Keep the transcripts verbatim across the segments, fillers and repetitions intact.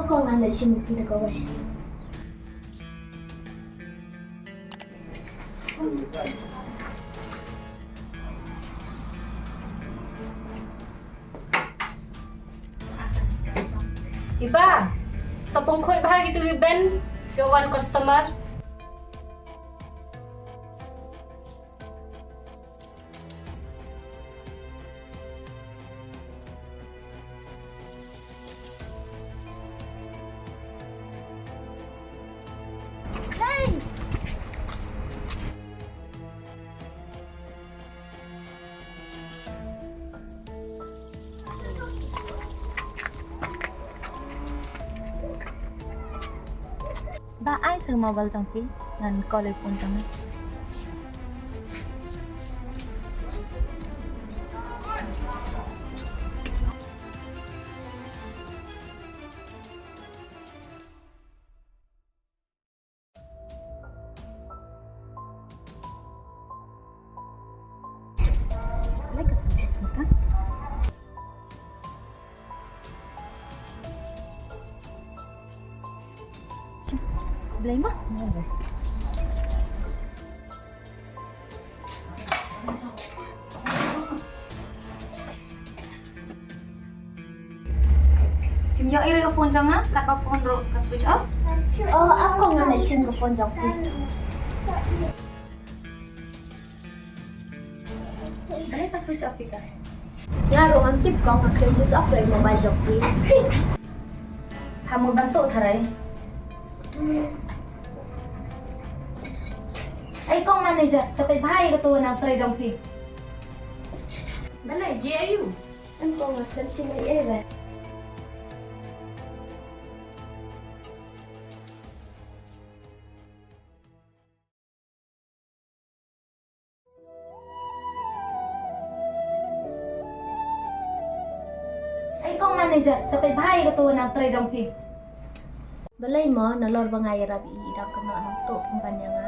Ko ngan leit shim phi da kawei. Iba, sa pynkhuid bha kito ki ben, ïa one customer. Ba ai sa mobile jong phi, ngan call ïa phone jong nga. Like a subject, ha? Blei ma? Phim ïoh ïa ka phone jong nga, katba phone ruh ka switch off. Oh, ako nga na shim ka phone jong phi. Balei ka switch off ïa ka? Nga ruh ngam tip, kong nga kren switch off ïa ka mobile jong phi. Ha mut ban tuh tharai. Ai kong manager, sa peit bha ïa kato nongtrei jong phi. Balei, jia aïu? Em kong, nga khlem shim ei ei re. Ai kong manager, sa peit bha ïa kato nongtrei jong phi. Balei mo, nalor ba nga ïarap ïa i, i dang kynnoh nangtuh pynban ïa nga.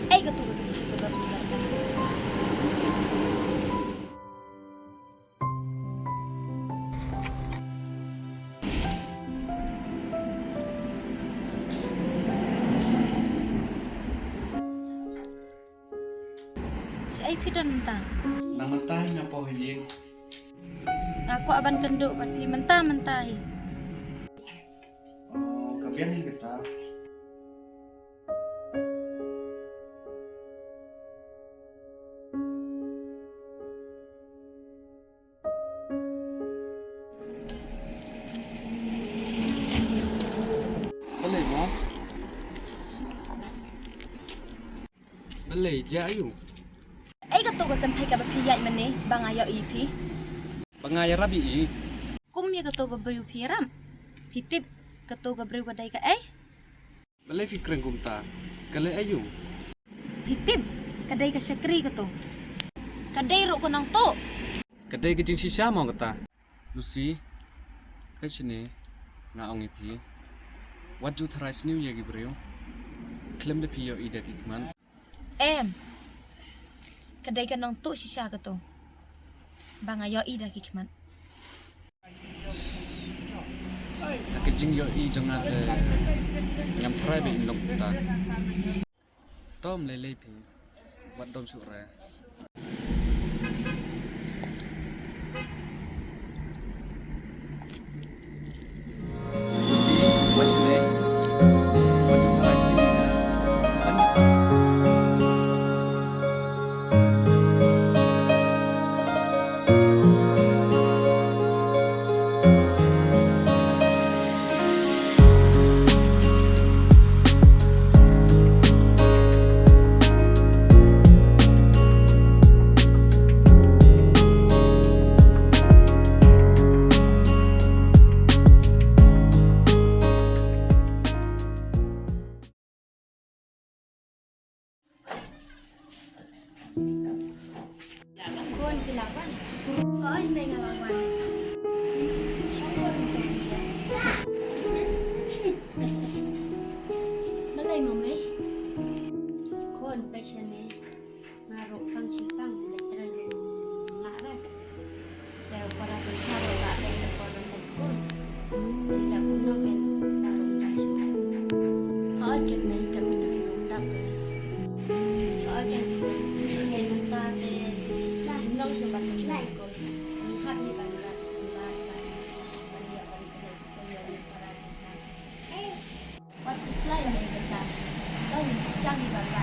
Kaei katu ka kynthei kaba bitar ka. Shaei phi don mynta? Nang mynta hi nga poi ha ïing. Nga kwah ban kynduh bad phi mynta mynta hi. Oh, ka biang hi kata. Balei, jia aiu? Ei kato ka kynthei kaba phi ïaid mynne ba nga ïohi phi? Ba nga ïarap ïa i. Kum ïa kato ka briew phi ïarap? Phi tip kato ka briew ka dei kaei? Balei phi kren kumta? Ka leh aiu? Phi tip, ka dei ka shakri kato. Ka dei ruh ka nongtuh. Ka dei ka jingshisha mo kata? Lucy, peit shane, nga ong ïa phi. Wat ju tharai sniew ïa ki briew. Khlem da phi ïohi da ki khmat. Em. Ka dei ka nongtuh shisha kato. Ba nga ïohi da ki khmat. Ha ka jingïohi jong nga te ngam tharai ba in long kumta. To ym lei lei phi. Wat dom shuh re. Khun, phi lah wan? Oi, mei, nga lah wan. Balei mo mei? Khun, peit shane. Nga ruh pang shi pang, leit trei ruh nga re. Te u para jong pha ruh la dei da por leit skul. Te kumno ken sa ruh pang shi pang. Hooid ken mei, ken trei ruh dap. Hooid ken, te mynta te ym long shuh ban leit skul. Ngi hap hi ban rat, ban rat, ban ïoh ban leit skul ïa u para jong pha. Wat khuslai ïa u kata. Tang sha ngi ba ba